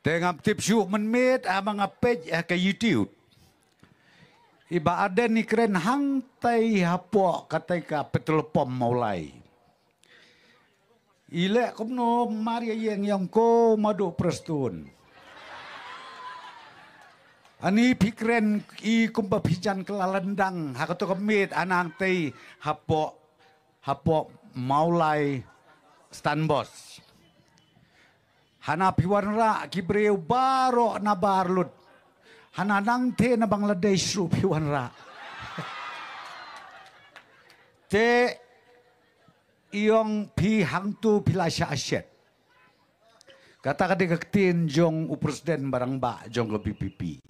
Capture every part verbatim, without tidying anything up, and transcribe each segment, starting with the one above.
Te ngam tip shuh mynmiet, ah, ba nga peit, ah, ka YouTube. I Bah Ardent i kren hangtai hapoh katei ka petrol pump Mawlai. I leh kumno mar ïa ïeng ïa u Madu Prestone. Ani phi kren i kumba phi jan kylla lyndang ha kato ka miet, hanangtai hapoh, hapoh Mawlai Stanbos. Hana phi wanrah ki briew baroh na bar lut. Hana nangtei na Bangladesh ruh phi wanrah. Te i ong phi hangtu phi la shah shet. Kata ka dei ka ktien jong u president ba rangbah jong ka VPP.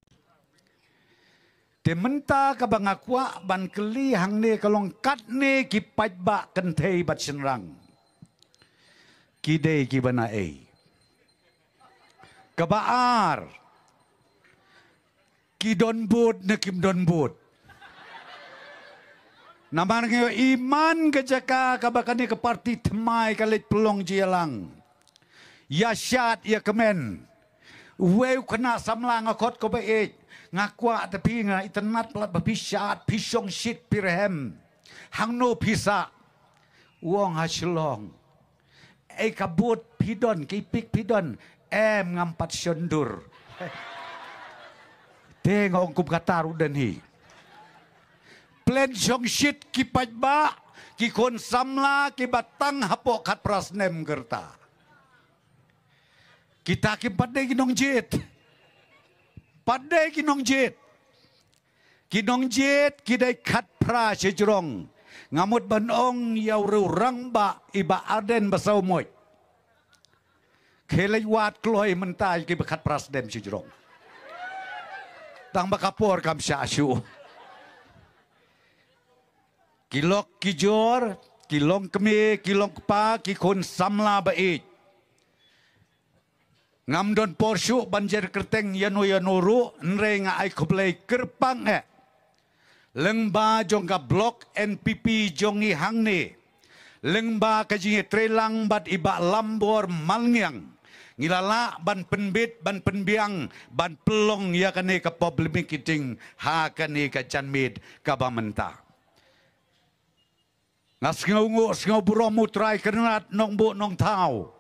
Te mynta kaba nga kwah ban kylli hangne ka long katne ki paidbah kynthei bad shynrang ki dei kiba naei? Kaba ar, ki don vote ne kim don vote? Namar nga ïohi man ka jaka kaba kane ka parti thymmai ka leit pynlong jingïalang. Ïa shad ïa kmen. Uwei u khynnah samla nga khot ko ba ïeit. Nga kwah te phi, nga itynnad palat ba phi shad, phi shongshit, phi rhem. Hangno phi sah? U ong ha Shillong. Ei ka vote phi don, ki pick phi don. Em, ngam pat shon dur. Te nga ong kum kata ruh don hi. Plen shongshit ki paidbah, ki khun samla kiba tang hapoh khatphra snem ka rta. Kita kim pat dei ki nongjied. Pat dei ki nongjied. Ki nongjied ki dei khatphra shajrong. Nga mut ban ong ïa u rangbah i Bah Ardent Basaiawmoit. Khie leit wad kloi mynta ïa kiba khatphra snem shajrong. Tang ba ka por kam shah shuh. Ki lok ki jor, ki longkmie, ki longkpa, ki khun samla ba ïeit. Ngam don por shuh ban jer kyrteng ïano ïano ruh, hynrei nga ai khublei kyrpang eh lyngba jong ka block NPP jong ngi hangne, lyngba ka jingïatreilang bad i Bah Lambor Malngiang, ngi la lah ban pynbit, ban pynbiang, ban pynlong ïa kane ka public meeting ha kane ka janmiet kaba mynta. Nga sngewnguh sngewburom U Trai Kynrad Nongbuh Nongthaw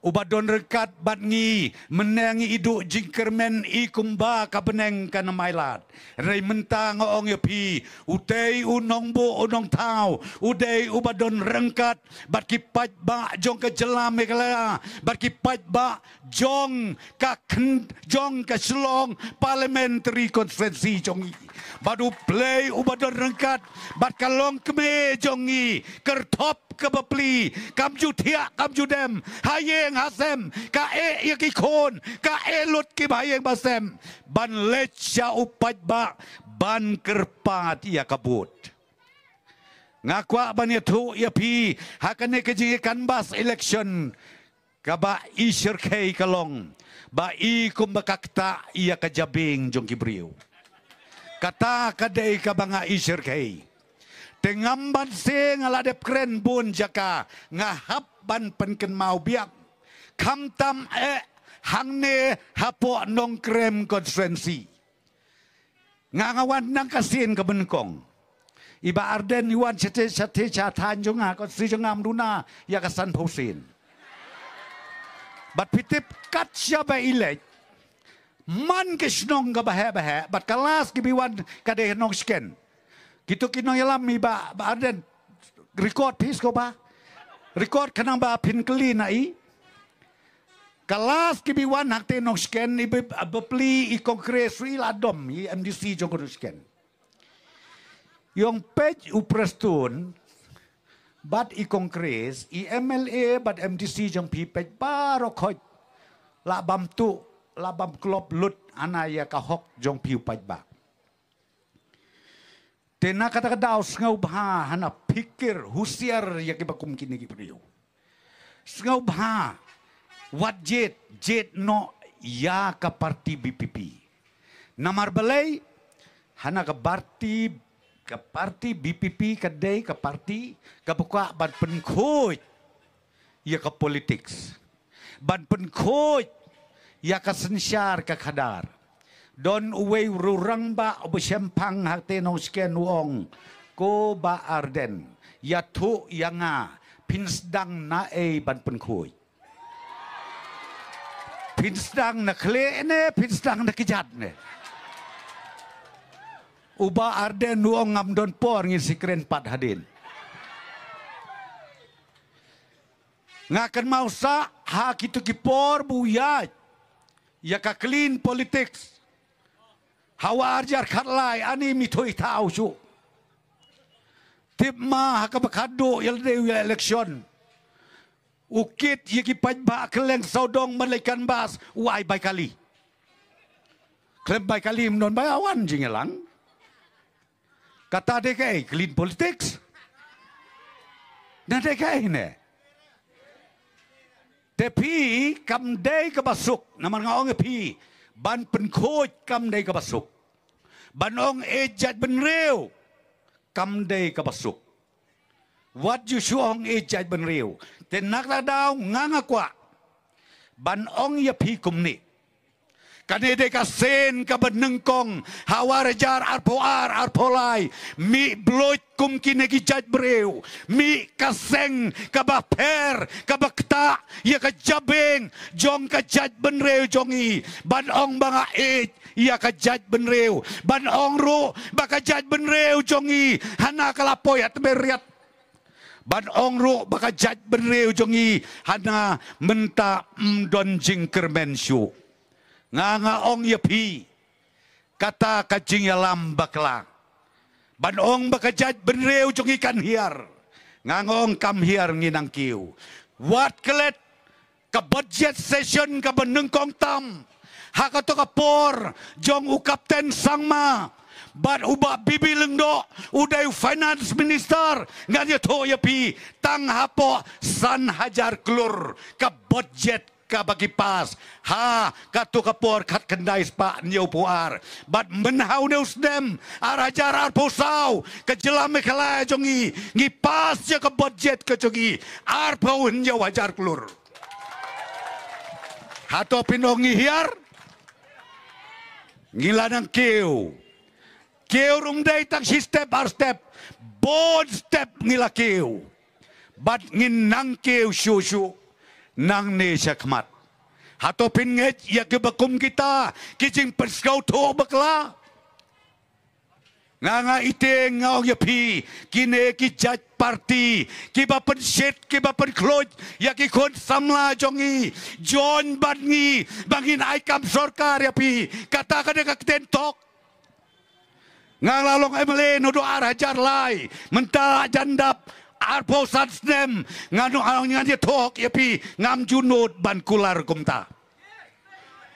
uba don ryngkat bad ngi, mynne ngi i duh jingkyrmen i kumba ka bneng kan ym ailad. Hynrei mynta nga ong ïa phi, utei u Nongbuh u Nongthaw u dei uba don ryngkat bad ki paidbah jong ka jylla Meghalaya, bad ki paidbah jong ka khyn-, jong ka Shillong Parliamentary Constituency jong ngi. Bad U Blei uba don ryngkat bad ka longkmie jong ngi, kyrthop kaba pli, kam ju thiah kam ju dem, ha ïing ha sem, ka eh ïa ki khun, ka eh lut kiba ha ïing ba sem ban leit sha u paidbah ban kyrpad ïa ka vote. Nga kwah ban ïathuh ïa phi, ha kane ka jingïa canvass election, kaba i shyrkhei ka long ba i kumba ka ktah ïa ka jabieng jong ki briew. Kata ka dei kaba nga i shyrkhei. Te ngam banse, nga la dep kren bun jaka, nga hap ban pynkynmaw biang. Khamtam eh hangne hapoh Nongkrem constituency. Nga, nga wan nang ka sien kaba nyngkong. I Bah Ardent i wan shatei shatei sha thaiñ jong nga, constituency jong nga ym duna ïa ka sanphew sien. Bad phi tip kat shaba i leit, man ka shnong kaba heh ba heh, bad ka last kiba i wan ka dei Nongshken. Kito ki nongïalam i Bah, Bah Ardent, record phi sngewbha. Record khnang ba phin kylli na i. Ka last kiba i wan hangtei Nongshken, i ba, ba plie i Congress ruh i la dom, i MDC jong ka Nongshken. I ong peit u Prestone bad i Congress, i MLA bad MDC jong phi peit baroh khoit la bam tuh, la bam klop lut hana ïa ka hok jong phi u paidbah. Te na kata ka daw sngewbha hana phikir husiar ïa kiba kum kine ki briew. Sngewbha wat jied, jied noh ïa ka parti VPP. Namar balei? Hana ka parti, ka parti VPP ka dei ka parti kaba kwah ban pynkhuid ïa ka politics. Ban pynkhuid ïa ka synshar ka khadar. Don uwei u rangbah uba shemphang ha te nongshken u ong, ko Bah Ardent, ïathuh ïa nga, phin sdang naei ban pynkhuid. Phin sdang na khlieh ne, phin sdang na kjat ne. U Bah Ardent u ong ngam don por, ngin sa kren pat hadien. Nga kynmaw sah ha kito ki por ba u ïaid ïa ka clean politics. Ha u arhajar khatlai ani mi thui thaw shuh. Tip ma ha kaba khadduh ïa lade u ïa election, u kit ïa ki paidbah kylleng sawdong ban leit canvass, u ai bai kali. Khlem bai kali ym don bai awan jingïalang. Kata dei kaei, clean politics? Na dei kaei ne? Te phi kam dei kaba suk, namar nga ong ïa phi, ban pynkhuid kam dei kaba suk. Ban ong ïeit jaitbynriew kam dei kaba suk. Wat ju shu ong ïeit jaitbynriew. Te na kata ka daw nga nga kwah ban ong ïa phi kumne. Kane dei ka sien kaba nyngkong ha u arhajar arphew ar arphew lai, mih bluit kum kine ki jaitbynriew, mih ka seng kaba pher, kaba ktah ïa ka jabieng jong ka jaitbynriew jong ngi, ban ong ba nga ïeit ïa ka jaitbynriew, ban ong ruh ba ka jaitbynriew jong ngi hana ka la poi ha tmier riat. Ban ong ruh ba ka jaitbynriew jong ngi hana mynta ym don jingkyrmen shuh. Nga nga ong ïa phi, kata ka jingïalam bakla. Ban ong ba ka jaitbynriew jong ngi kan hiar. Nga nga ong kam hiar, ngi nang kiew. Wat klet ka budget session kaba nyngkong tam ha kato ka por jong u Captain Sangma bad u Bah B B Lyngdoh, u dei u finance minister, ngan ïathuh ïa phi, tang hapoh san hajar klur ka budget kaba ki pass ha kato ka por khatkhyndai spah hynñiewphew ar. Bad mynha une u snem arhajar arphew saw, ka jylla Meghalaya jong ngi, ngi pass ïa ka budget ka jong ngi arphew hynñiew hajar klur. Hato phin ong ngi hiar? Ngi la nang kiew. Kiew ruh ym dei tang shi step ar step, bun step ngi la kiew. Bad ngin nang kiew shuh shuh nangne shakhmat. Hato phin ngeit ïa kiba kum kita ki jingpynsngewthuh bakla? Nga nga ite nga ong ïa phi, kine ki jait party kiba pynshit, kiba pynkhluit ïa ki khun samla jong ngi, join bad ngi ba ngin ai kam sorkar ïa phi. Kata ka dei ka ktien thok. Nga la long M L A naduh arhajar lai, mynta jan dap arphew san snem, nga nang ong, ngan ïathuh ïa phi, ngam ju nud ban kular kumta.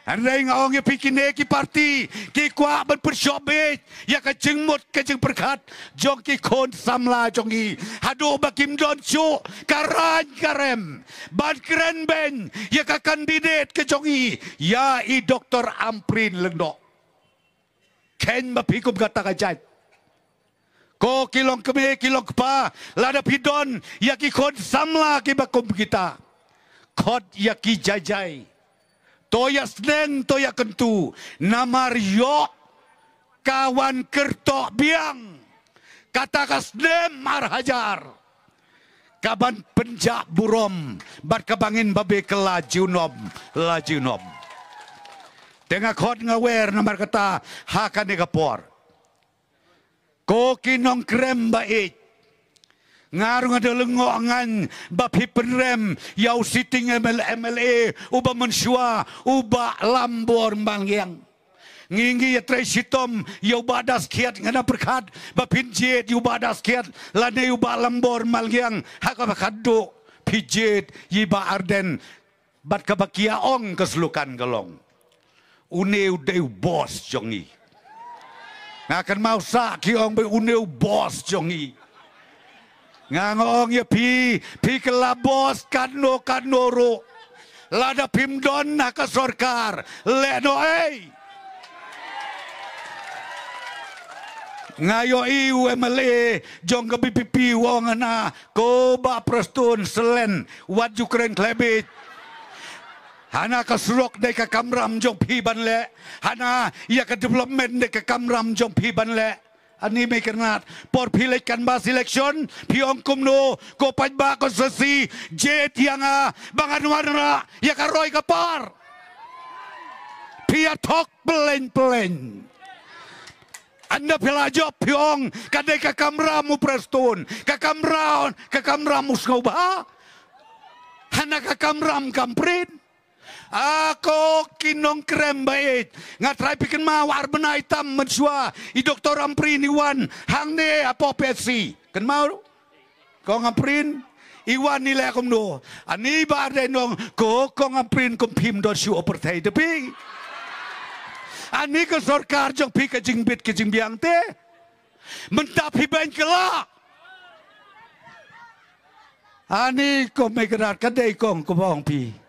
Hynrei nga ong ïa phi, kine ki party ki kwah ban pynshoh bieit ïa ka jingmut ka jingpyrkhat jong ki khun samla jong ngi, haduh ba kim don shuh ka rang ka rem ban kren beiñ ïa ka candidate ka jong ngi, ïa i Doktor Ampareen Lyngdoh. Kheiñ ma phi kum kata ka jait. Ko ki long kmie, ki long kpa, lada phi don ïa ki khun samla kiba kum kita, khot ïa ki jai jai. To ïa sneng, to ïa kyntu, namar ïoh ka wan kyrtoh biang kata ka snem arhajar, ka ban pynjah burom bad ka ban ngin babe kylla junom la junom. Te nga khot nga wer namar kata ha kane ka por. Ko ki nongkrem ba ïeit, nga ruh nga da lyngngoh ngan ba phi pynrem ïa u sitting M L A, M L A uba mynshuwa, u Bah Lambor Malngiang. Ngi ngi ïatrei shitom ïa u Bah Daskhiat, nga nang pyrkhat ba phin jied ïa u Bah Daskhiat lane ïa u Bah Lambor Malngiang ha kaba khadduh phi jied ïa i Bah Ardent. Bad kaba ki ïa ong ka slogan ka long, une u dei u boss jong ngi. Nga kynmaw sah ki ong ba une u boss jong ngi. Nga nga ong ïa phi, phi kylla boss katno katno ruh, lada phim don ha ka sorkar, lehnohei. Nga ïohi u M L A jong ka V P P u ong hana, ko Bah Prestone Syllen, wat ju kren khlem bieit. Hana ka surok dei ka kamram jong phi ban leh. Hana ïa ka development dei ka kamram jong phi ban leh. Ani mei kyrnat, por phi leit canvass election, phi ong kumno, ko paidbah ko sasi, jied ïa nga, ba ngan wanrah ïa ka roi ka par. Phi ïa thok pyllein pyllein. Ynda phi la jop phi ong, ka dei ka kamram u Prestone, ka kamram, ka kamram u sngewbha. Hana ka kamram kam print. A ko ki nongkrem ba ïeit. Nga trai phi kynmaw ar bnai tam mynshuwa. I Doktor Ampareen i wan hangne hapoh P H C. Kynmaw? Kong Ampareen i wan i leh kumno. Ani ba ar dei nong ko Kong Ampareen kum phim don shuh u pyrthei te phi. Ani ka sorkar jong phi ka jingbit ka jingbiang te. Mynta phi beiñ kylla. Ani ko mei kyrnat ka dei kong ko ba ong phi.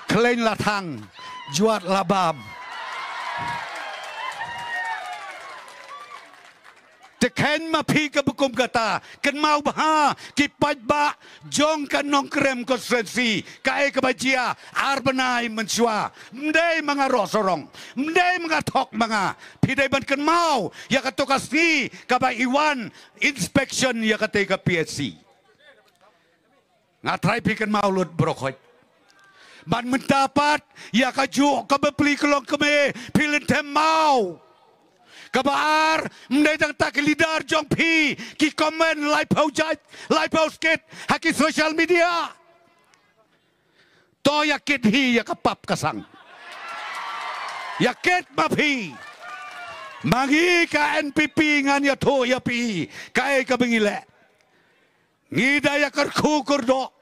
Khlaiñ la thang, jwat la bam. Te kheiñ ma phi kaba kum kata, kynmaw bha ki paidbah jong ka Nongkrem constituency, kaei kaba jia ar bnai mynshuwa. Ym dei ma nga roh sarong, ym dei ma nga thok ma nga. Phi dei ban kynmaw ïa kato ka sngi kaba i wan inspection ïa katei ka P H C. Nga trai phi kynmaw lut baroh khoit. Ban mynta pat ïa kajuh kaba plie ka longkmie phi lynthem maw. Kaba ar, ym dei tang ta ki leader jong phi ki comment laiphew jait, laiphew skit ha ki social media. To ïa kit hi ïa ka pap ka sang. Ïa kit ma phi. Ma ngi ka N P P ngan ïathuh ïa phi kaei kaba ngi leh. Ngi da ïa kyrkhu kyrdoh,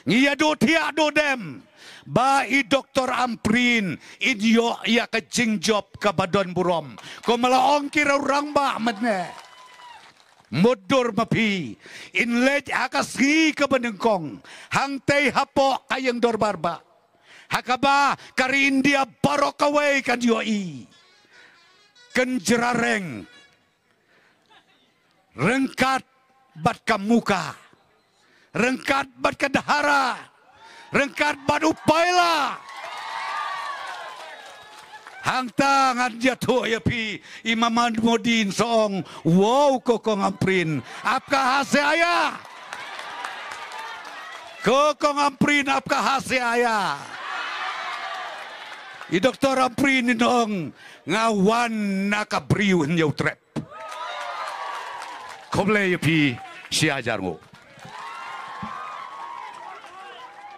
ngi ïa duh thiah duh dem ba i Doktor Ampareen in ïoh ïa ka jingjop kaba don burom. Kumba la ong ki riew rangbah mynne. Mutdur ma phi, in leit ha ka sngi kaba nyngkong hangtei hapoh ka ïing dorbar bah, ha kaba ka ri India baroh kawei kan ïohi. Kynjrareng ryngkat bad ka Muka, ryngkat bad ka Dhara, ryngkat bad u Paila. Hangta ngan ïathuh ïa phi, i Maman Modi in sa ong, wow ko Kong Ampareen, aapka haase aaya. Ko Kong Ampareen, aapka haase aaya. I Doktor Ampareen in ong, nga wan na ka Bri u Hynñiewtrep. Khublei ïa phi shi hajar nguh.